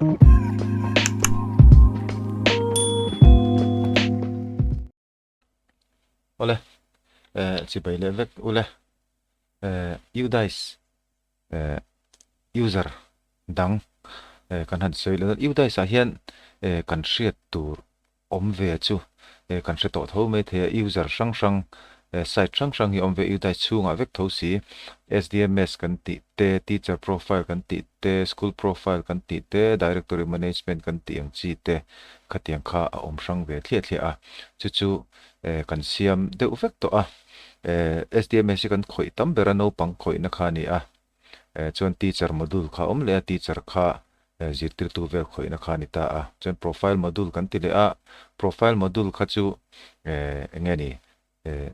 Awle, eh, chibai leh vek ule. Eh, UDISE eh, user dang eh, kan han sawi leh UDISE ah hian eh, kan hriat tur awm ve chu eh, kan hre tawh tho mai thei a, user hrang hrang eh, site hrang hrang hi awm ve UDISE chhungah vek tho si. SDMS kan tih te, teacher profile kan tih te, school profile kan tih te, directory management kan tih ang chi te khatiang kha a awm hrang ve thliah thliah a, chu chu eh kan siam deuh vek tawh a, eh SDMS hi kan khawih tam ber a naupang khawihna kha a ni a, eh chuan teacher module kha a awm leh a, teacher kha eh zirtirtu vel khawihna kha a ni ta a, chuan profile module kan ti leh a, profile module kha chu eh eng nge ni eh.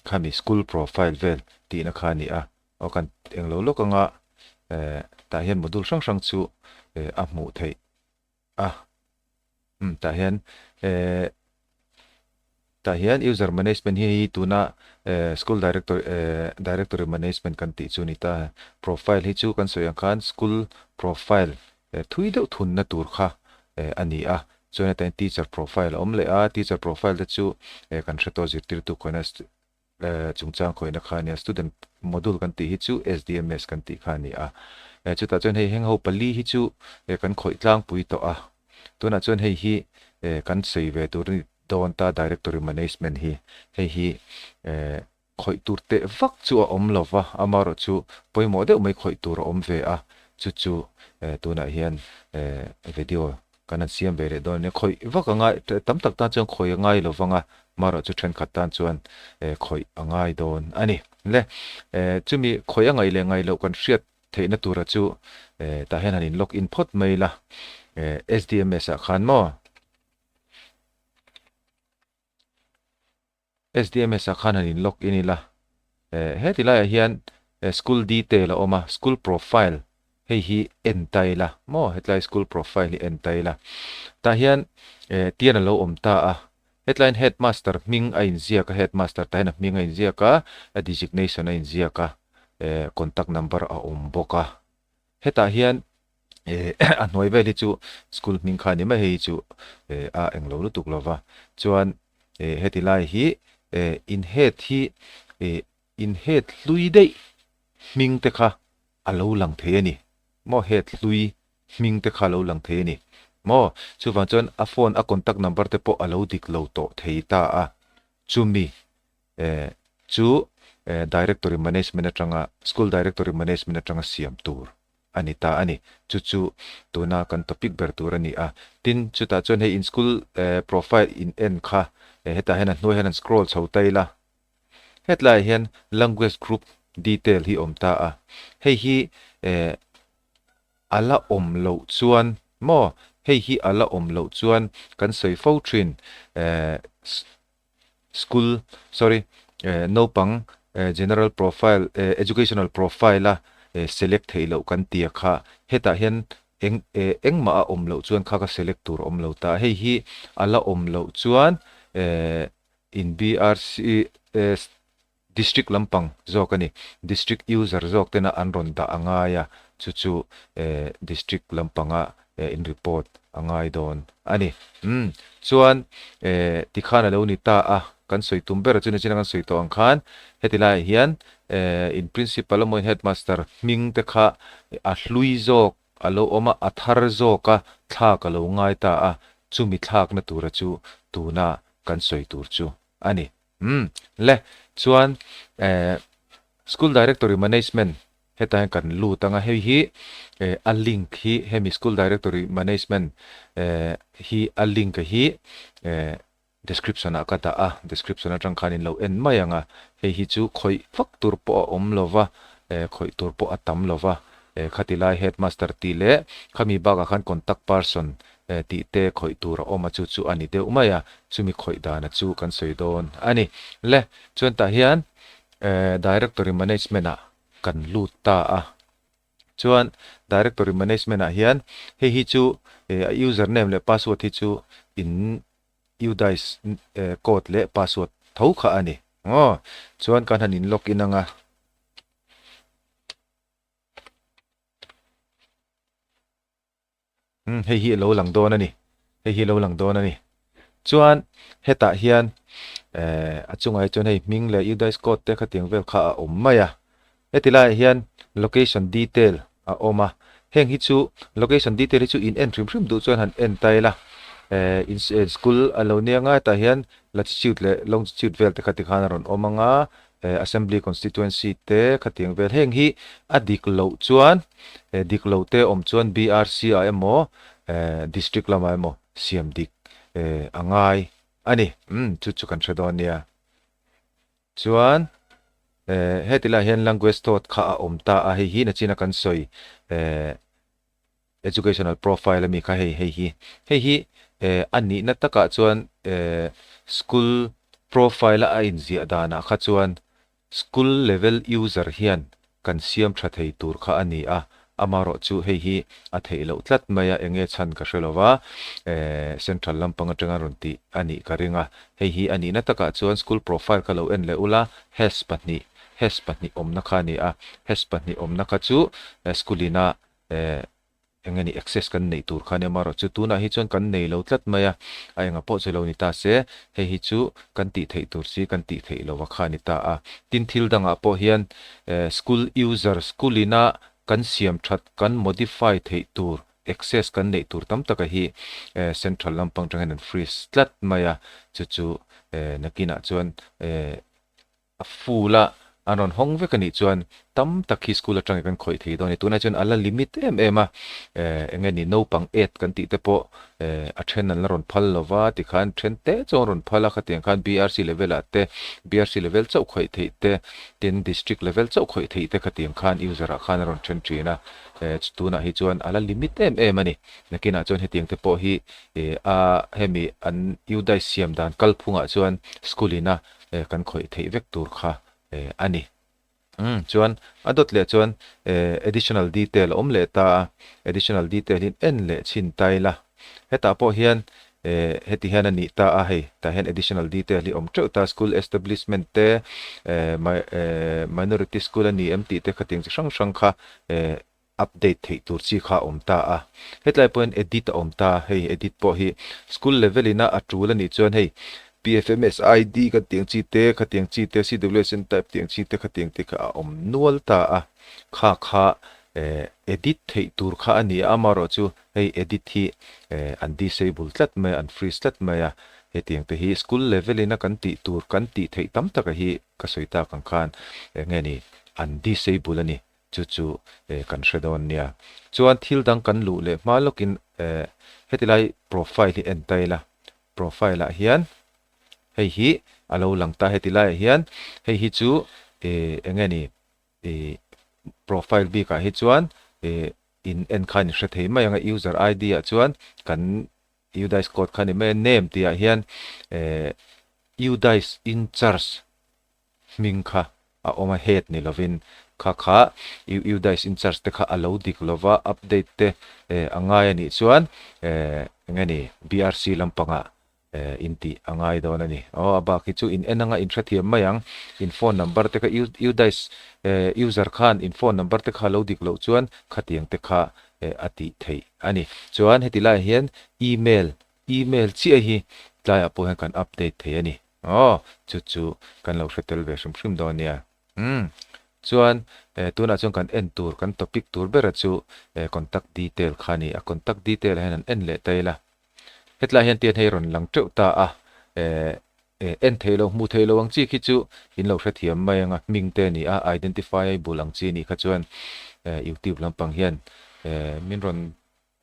Khami school profile vel tihna kha a ni a, aw kan englo lawk anga eh tah hian module hrang hrang chu eh a hmuh theih a, umm tah hian eh tah hian user management hi hei tuna eh school directory eh directory management kan tih chu a ni ta, profile hi chu kan sawi ang khan school profile eh thui deuh thunna tur kha eh a ni a, chuan hetah hian teacher profile a awm leh a, teacher profile te chu eh kan hre tawh zirtirtu khawina eh chungchang khawina kha a nia, student module kan tih hi chu SDMS kan tih kha a ni a, eh chutah chuan hei heng ho pali hi chu eh kan khawih tlangpui tawh a, tunah chuan hei hi eh kan sawi ve tur a ni dawn ta directory management hi, hei hi eh Khawih tur teh vak chu a awm lo va, amaherawh chu pawimawh deuh mai khawih tur a awm ve a, chu chu tunah hian video kan han siam ve leh dawn a nia. Khawih vak a ngai, tam tak tan chuan khawih a ngai lo vang a, amaherawh chu thenkhat tan chuan khawih a ngai dawn a ni. Le, chumi khawih a ngaih leh ngaih loh kan hriat theihna tura chu tah hian han in log in phawt mai ila, SDMS ah khan maw? SDMS ah khan han in log in ila, eh heti laiah hian school detail a awm a, school profile hei hi en ta ila maw hetlai school profile hi en ta ila tah hian eh tian a lo awm ta a, hetlaiin headmaster hming a inziak a, headmaster tah hian a hming a inziak a, a designation a inziak a, eh contact number a awm bawk a, hetah hian eh a hnuai vel hi chu school hming kha a ni mai hei hi chu eh a englo lutuk lova chuan eh heti lai hi eh in head hi eh in head hlui daih hming te kha a lo lang thei a ni maw head hlui hming te kha a lo lang thei a ni maw chuvang chuan a phone a contact number te pawh a lo dik lo tawh thei ta a chumi eh chu eh directory management atanga school directory management atanga siam tur a ni ta a ni. Chu chu tuna kan topic ber tur a ni a. Tin, chutah chuan hei in school eh profile in en kha eh hetah hian a hnuai hian an scroll chho ta ila. Hetlaiah hian language group detail hi awm ta a. Hei hi eh a la awm loh chuan maw hei hi a la awm loh chuan kan sawi fo thin eh School sorry eh naupang eh general profile eh educational profile a eh select theih loh kan tia kha hetah hian eng eh engmah a awm loh chuan kha ka select tur a awm lo ta hei hi a la awm loh chuan eh in BRC eh District lampang zawk a ni. District user zawk tena an rawn dah a ngai a, chu chu district lampanga in report a ngai dawn a ni. Umm chuan tikhan a lo ni ta a, kan sawi tum ber chu nichina kan sawi tawh ang khan heti laiah hian in principal emaw in headmaster hming te kha a hlui zawk a lo awm a, a thar zawk a thlak a lo ngai ta a, chumi thlakna tura chu tuna kan sawi tur chu a ni. Umm le, chuan eh School Directory Management hetah hian kan lut ang a, hei hi eh a link hi hemi School Directory Management eh hi a link hi eh description ah ka dah a, description atang khan in lo en mai ang a, hei hi chu khawih vak tur pawh a awm lo va, eh khawih tur pawh a tam lo va, eh khati lai headmaster tih leh khami bakah khan contact person Eh tih te khawih tur a awm a chu chu a ni deuh mai a, chumi khawih dana chu kan sawi dawn a ni. Le, chuan tah hian eh Directory Management ah kan lut ta a, chuan Directory Management ah hian hei hi chu eh a user name leh password hi chu in UDISE eh code leh password tho kha a ni. Aw, chuan kan han in log in ang a. Umm hei hi a lo lang dawn a ni, hei hi a lo lang dawn a ni. Chuan hetah hian eh a chungah hi chuan hei hming leh UDISE code te khatiang vel kha a awm mai a. Heti laiah hian location detail a awm a, heng hi chu location detail hi chu in en hrim hrim duh chuan han en ta ila eh in school a lo nia ngai tah hian latitude leh longitude vel te kha tikhan a rawn awm ang a, eh assembly constituency te khatiang vel heng hi a dik loh chuan eh dik loh te awm chuan BRC ah emaw eh district lamah emaw siam dik eh a ngai a ni umm chu chu kan hre dawn nia chuan eh heti lai hian language thought kha a awm ta a hei hi nachina kan sawi eh Educational profile ami kha hei hei hi hei hi eh a nihna takah chuan eh school profile a a inziah danah kha chuan school level user hian kan siam tha thei tur kha a ni a, amarawh chu hei hi a theih loh tlat mai a enge chhan ka hre lova eh central lampang atanga rawn tih a nih ka ring a, hei hi a nihna takah chuan school profile kha lo en leh ula hash pahnih hash pahnih awmna kha a ni a, hash pahnih awmna kha chu school ina Eh, eng nge ni access kan neih tur kha nia marawh chu tunah hi chuan kan nei lo tlat mai a, a enga pawh chu lo ni ta se, hei hi chu kan tih theih tur si kan tih theih lova kha a ni ta a. Tin thil dangah pawh hian eh school user, school ina kan siam that, kan modify theih tur access kan neih tur tam taka hi eh central lampang atang hian an freeze tlat mai a, chu chu eh nakinah chuan eh A full a an rawn hawng vek a nih chuan tam tak hi school atangin kan khawih thei dawn a ni. Tunah chuan a la limit em em a, eh eng nge ni naupang aid kan tih te pawh eh a then an la rawn phal lo va tikhan then te chu an rawn phal a, khatiang khan BRC level ah te BRC level chauh khawih theih te tin district level chauh khawih theih te khatiang khan user ah khan a rawn then thin a, eh tunah hi chuan a la limit em em a ni. Nakinah chuan hetiang te pawh hi eh a hemi an UDISE siam dan kalphungah chuan school in a eh kan khawih theih vek tur kha eh a ni. Umm chuan a dawt leh chuan eh additional detail a awm leh ta a, additional detail hi en leh chhin ta ila hetah pawh hian eh heti hian a nih ta a hei tah hian additional detail hi awm teuh ta school establishment te eh eh minority school a ni em tih te khatiang chi hrang hrang kha eh Update theih tur chi kha a awm ta a. Hetlai pawhin edit a awm ta, hei edit pawh hi school level ina a tul a nih chuan hei PFMS ID kan tih ang chi te, khatiang chi te, CWSN type tih ang chi te khatiang te kha a awm nual ta a. Kha kha eh edit theih tur kha a ni a, amaherawhchu hei edit hi eh an disable tlat mai a, an freeze tlat mai a. Hetiang te hi school level ina kan tih tur kan tih theih tam taka hi ka sawi tak ang khan eng nge ni an disable a ni. Chu chu kan hre dawn nia. Chuan thil dang kan luh leh hma lawkin heti lai profile hi en ta ila. Profile ah hian hei hi a lo lang ta heti laiah hian hei hi chu eng nge ni profile bikah hi chuan in en khan in hre thei mai ang a user ID ah chuan kan UDISE code kha ni mai a name tih ah hian UDISE in charge hming kha a awm a, head ni lovin kha kha UDISE in charge te kha a lo dik lova update te a ngai a nih chuan eng nge ni BRC lampangah in tih a ngai dawn a ni. Aw a bak hi chu in en anga in hrethiam mai ang, in phone number te kha UDISE user khan in phone number te kha a lo dik loh chuan khatiang te kha a tih theih a ni. Chuan heti laiah hian email, email chiah hi tlaiah pawh hian kan update thei a ni. Aw, chu chu kan lo hre tel ve hrim hrim dawn nia. Umm, chuan eh tunah chuan kan en tur, kan topic tur bera chu eh contact detail kha a ni a, contact detail ah hian an en leh ta ila. Hetlai hian tian hei rawn lang teuh ta a, eh eh en theih loh, hmuh theih loh ang chi khi chu in lo hrethiam mai ang a, hming te a ni a, identifiable ang chi a nih kha chuan eh youtube lampang hian eh min rawn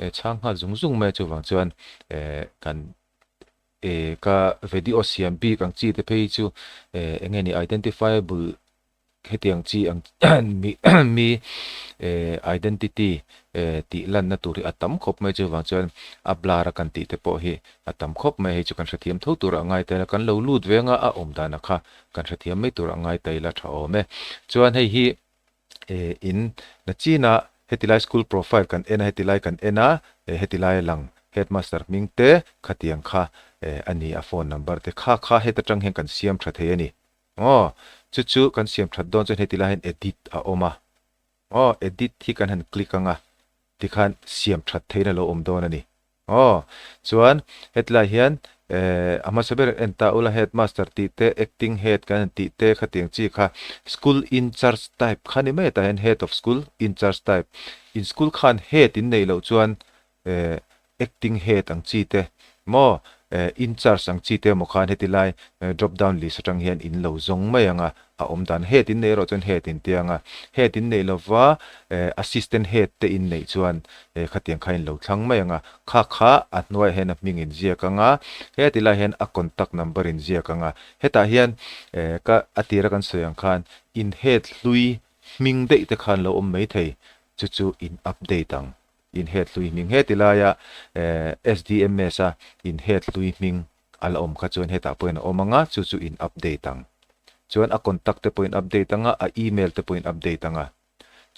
eh chhang nghal zung zung mai a, chuvang chuan eh kan eh ka video siam bik ang chi te phei chu eh eng nge ni identifiable hetiang chi ang mi mi eh identity eh tih lanna tur hi a tam khawp mai chuvang chuan a blur a kan tih te pawh hi a tam khawp mai hei chu kan hrethiam tho tur a ngai tel a kan lo lut ve anga a awm dan a kha kan hrethiam mai tur a ngai ta ila tha awm e chuan hei hi eh in na chin a heti lai school profile kan en a heti lai kan en a eh heti lai a lang headmaster hming te khatiang kha eh a ni a phone number te kha kha heta tang hian kan siam tha thei a ni aw chu chu kan siam that dawn chuan heti lai hian edit a awm a aw edit hi kan han click ang a. Tikhan siam that theihna lo awm dawn a ni. Aw, chuan hetlai hian eh a hmasa ber en ta ula headmaster tih te acting head kan han tih te khatiang chi kha school in charge type kha ni mai tah hian head of school in charge type in school khan head in neih loh chuan eh acting head ang chi te maw eh in charge ang chi te emaw khan heti lai drop down list atang hian in lo zawng mai ang a a awm dan head in neih erawh chuan head in tia anga head in neih lova eh assistant head te in neih chuan eh khatiang kha in lo thlang mai anga kha kha a hnuaiah hian a hming in ziak anga heti lai hian a contact number in ziak anga hetah hian eh ka a tira kan sawi ang khan in head hlui hming daih te khan lo awm mai thei chu chu in update ang in head hlui hming heti laia eh SDMS a in head hlui hming A la awm kha chuan hetah pawhin a awm ang a, chu chu in update ang. Chuan a contact te pawhin update ang a, a email te pawhin update ang a.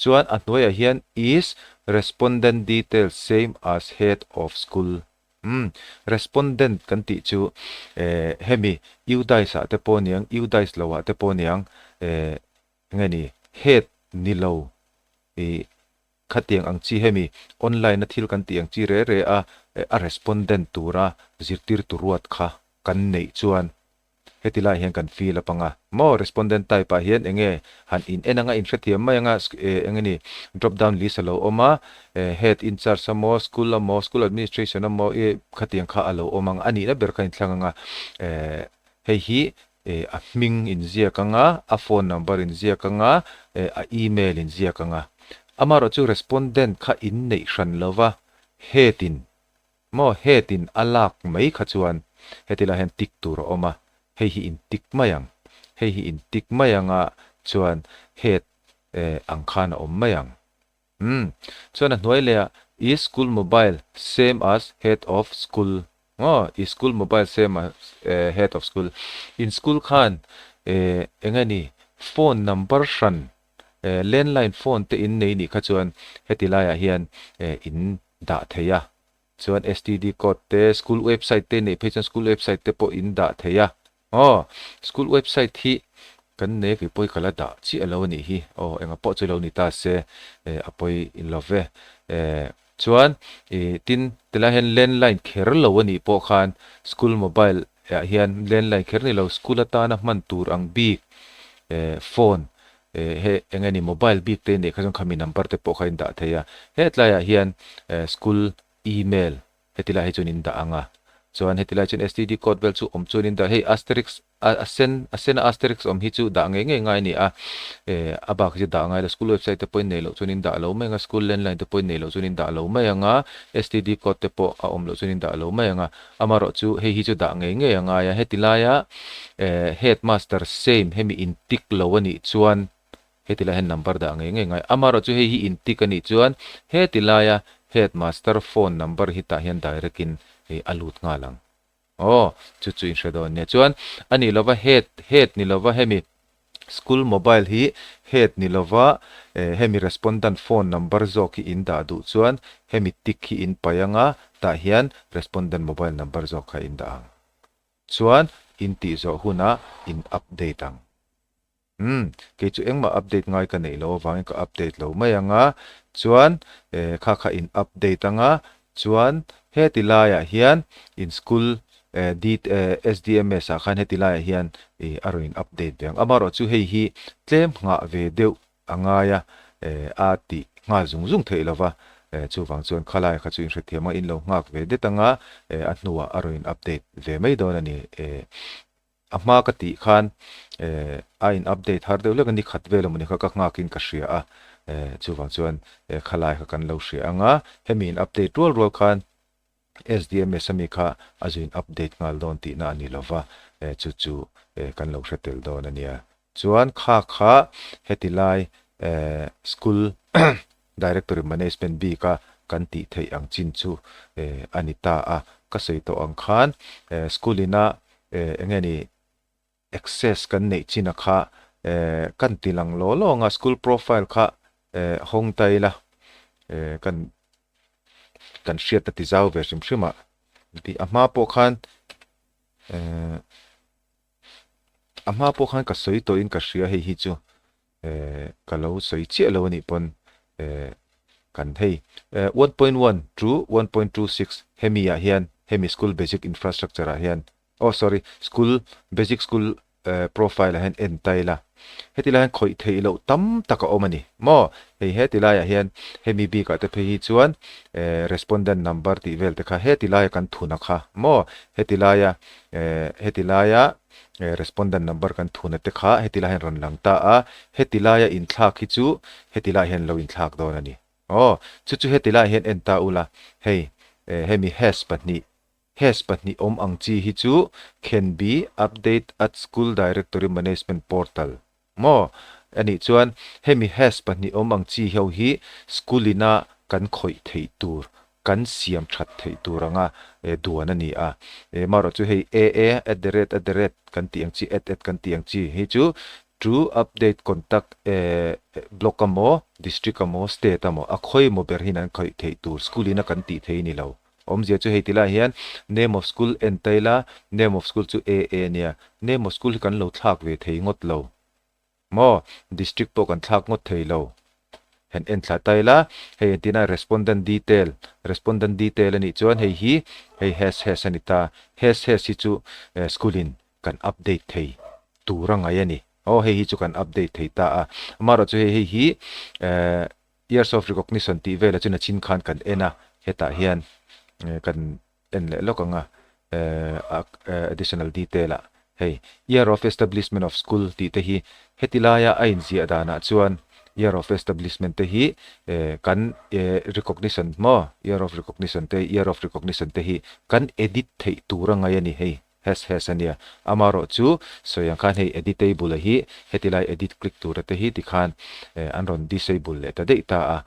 Chuan a hnuaiah hian is respondent details same as head of school. Umm, respondent kan tih chu eh hemi UDISE ah te pawh niang, UDISE lo ah te pawh niang eh nge ni head ni lo ih Khatiang ang chi hemi online a thil kan tih ang chi re re a a respondent tura zirtirtu ruat kha kan neih chuan heti lai hian kan fill up anga maw respondent type ah hian enge han in en anga in hrethiam mai anga eng nge ni drop down list a lo awm a head in charge amaw school amaw school administration amaw i khatiang kha a lo awm ang a nihna ber kha in thlang anga hei hi a hming in ziak ang a, a phone number in ziak ang a, a email in ziak ang a. Amaherawh chu respondent kha in neih hran lo va, head in maw head in a lak mai kha chuan heti lai hian tick tur a awm a, hei hi in tick mai ang. Hei hi in tick mai ang a chuan head ang khan a awm mai ang. Umm. Chuan a hnuai leh ah i school mobile same as head of school maw i school mobile same as head of school in school khan eh eng nge ni phone number hran eh landline phone te in nei nih kha chuan heti laiah hian eh in dah thei a chuan STD code te school website te neih phei chuan school website te pawh in dah thei a Aw, school website hi kan nei kei pawi ka la dah chiah lo a nih hi. Aw, enga pawh chu lo ni ta se, eh a pawi lo ve. Eh, chuan ih tin tilai hian landline kher lo a nih pawh khan school mobile ah hian landline kher ni lo school atana hman tur ang bik eh phone eh he eng nge ni mobile bik te neih kha chuan khami number te pawh kha in dah thei a. Hetlaiah hian eh school email Heti lai hi chuan in dah ang a, chuan heti lai chuan STD code vel chu awm chuan in dah, hei asterisk a sen a sena asterisk awm hi chu dah ngei ngei ngai a ni a, eh a bak hi chu dah ngai lo, school website te pawhin nei loh chuan in dah lo mai ang a, school landline te pawhin nei loh chuan in dah lo mai ang a, STD code te pawh a awm loh chuan in dah lo mai ang a, amaherawh chu hei hi chu dah ngei ngei a ngai a, heti laia eh headmaster same hemi in tick lo a nih chuan Heti lai hian number dah ngei ngei ngai. Amaherawh chu hei hi in tick a nih chuan heti laia headmaster phone number hi tah hian direct in a lut nghal ang. Aw, chu chu in hre dawn nia. Chuan a nih lova head, head ni lova hemi school mobile hi head ni lova hemi respondent phone number zawk hi in dah duh chuan hemi tick hi in paih anga tah hian respondent mobile number zawk kha in dah ang. Chuan in tih zawh hunah in update ang. Umm, kei chu engmah update ngai ka neih loh avangin ka update lo mai ang a, chuan eh kha kha in update ang a, chuan heti laiah hian in school eh D eh SDMS ah khan heti laiah hian ih a rawn in update ve ang. Amaherawh chu hei hi tlem nghah ve deuh a ngai a, eh a tih nghal zung zung theih lova, eh chuvang chuan khalai kha chu in hrethiam ang a, in lo nghak ve det ang a, eh a hnuah a rawn in update ve mai dawn a ni eh. A hma ka tih khan eh a in update har deuh hlek a ni khat vel emaw ni kha ka nghak in ka hria a eh chuvang chuan eh khalai kha kan lo hria ang a hemi in update rual rual khan SDMS ami kha a zu in update nghal dawn tihna a ni lova eh chu chu eh kan lo hre tel dawn a nia. Chuan kha kha heti lai eh school directory management bik a kan tih theih ang chin chu eh a ni ta a ka sawi tawh ang khan eh school ina eh eng nge ni access kan neih chin a kha eh kan ti lang law law ang a school profile kha eh hawng ta ila eh kan kan hriat a ti zau ve hrim hrim a tih a hma pawh khan eh a hma pawh khan ka sawi tawhin ka hria hei hi chu eh ka lo sawi chiah lo a nih pawn eh. Kan hei 1.1 to 1.26 hemi ah hian hemi school basic infrastructure ah hian oh sorry school basic school profile ah hian en ta ila heti lai hian khawih theih loh tam tak a awm a ni maw hei heti laiah hian hemi bik ah te phei hi chuan respondent number tih vel te kha heti laia kan thun a kha maw heti laia heti laia respondent number kan thun a te kha heti lai hian rawn lang ta a heti laia inthlak hi chu heti laiah hian lo inthlak dawn a ni. Aw, chu chu heti laiah hian en ta ula, hei hemi hash pahnih, hash pahnih awm ang chi hi chu can be update at school directory management portal maw? Anih chuan hemi hash pahnih awm ang chi ho hi school ina kan khawih theih tur, kan siam that theih tur anga duan a ni a. Marawh chu hei AA at the rate at the rate kan tih ang chi, at at kan tih ang chi hi chu To update contact eh block a maw, district a maw, state a maw, a khawi maw ber hian an khawih theih tur school in a kan tih thei ni lo. Awmzia chu hei ti lai hian name of school en ta ila, name of school chu AA nia, name of school hi kan lo thlak ve thei ngawt lo maw, district pawh kan thlak ngawt thei lo. Han en thla ta ila, hei entirna respondent detail, respondent detail a nih chuan hei hi hei hash hash a ni ta, hash hash hi chu school in kan update thei tur a ngai a ni. Aw hei hi chu kan update thei ta a. Amaherawh chu hei hei hi eh years of recognition tih velah chuan a chin khan kan en a, hetah hian kan en leh lawk ang a eh additional detail ah hei year of establishment of school tih te hi heti laia a inziah danah chuan year of establishment te hi eh kan eh recognition maw year of recognition te year of recognition te hi kan edit theih tur a ngai a ni hei. Hash hash a nia. Amaherawh chu sawi ang khan hei editable a hi heti lai edit click tura te hi tikhan an rawn disable leh ta daih ta a,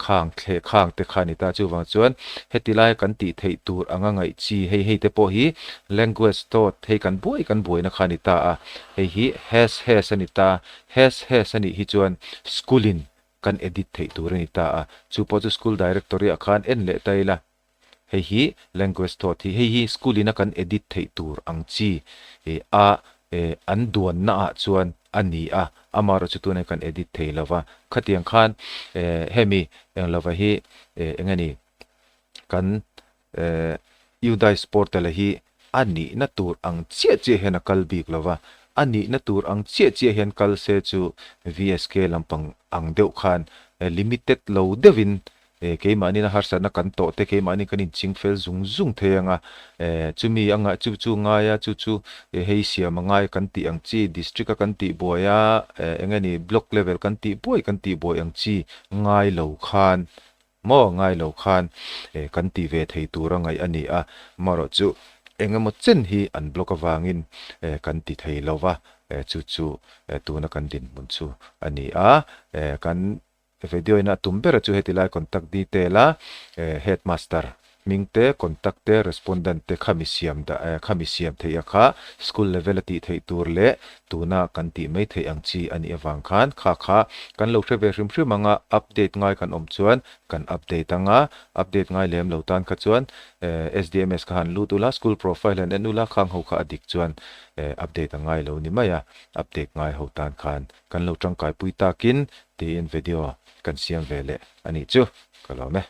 khang thle khang te kha a ni ta. Chuvang chuan heti lai kan tih theih tur anga ngaih chi hei hei te pawh hi language dot hei kan buai kan buaina kha a ni ta a, hei hi hash hash a ni ta. Hash hash a nih hi chuan school in kan edit theih tur a ni ta a, chu pawh chu school directory ah khan en leh ta ila. Hei hi language thought hi hei hi school in a kan edit theih tur ang chi a an duanna ah chuan a ni a, amaherawh chu tunah kan edit thei lo va, khatiang khan hemi englova hi eng nge ni kan UDISE portal a hi a nihna tur ang chiah chiah hian a kal bik lo va, a nihna tur ang chiah chiah hian kal se chu VSK lampang ang deuh khan limited lo deuhin Eh, keimahnin a harsatna kan tawh te, keimahnin kan inching fel zung zung thei ang a, eh, chumi a ngai, chu chu ngai a, chu chu hei siam a ngai kan tih ang chi, district a kan tih buai a, eh, eng nge ni, block level kan tih buai kan tih buai ang chi ngai lo khan, maw, ngai lo khan, eh, kan ti ve thei tur a ngaih a ni a, marawh chu eng emaw chen hi an block avangin, eh, kan ti thei lo va, eh, chu chu, eh, tuna kan dinhmun chu a ni a, eh, kan Video in a tum ber a chu heti lai contact detail a headmaster hming te, contact te, respondent te khami siam dah khami siam theih a kha school level a tih theih tur leh tuna kan tih mai theih ang chi a nih avang khan kha kha kan lo hre ve hrim hrim ang a, update ngai kan awm chuan kan update ang a, update ngai lem lo tan kha chuan SDMS kha han lut ula school profile han en ula khang ho kha a dik chuan update a ngai lo ni mai a, update ngai ho tan khan kan lo tangkaipui takin Tiin video kan siam ve leh a nih chu ka lawm e.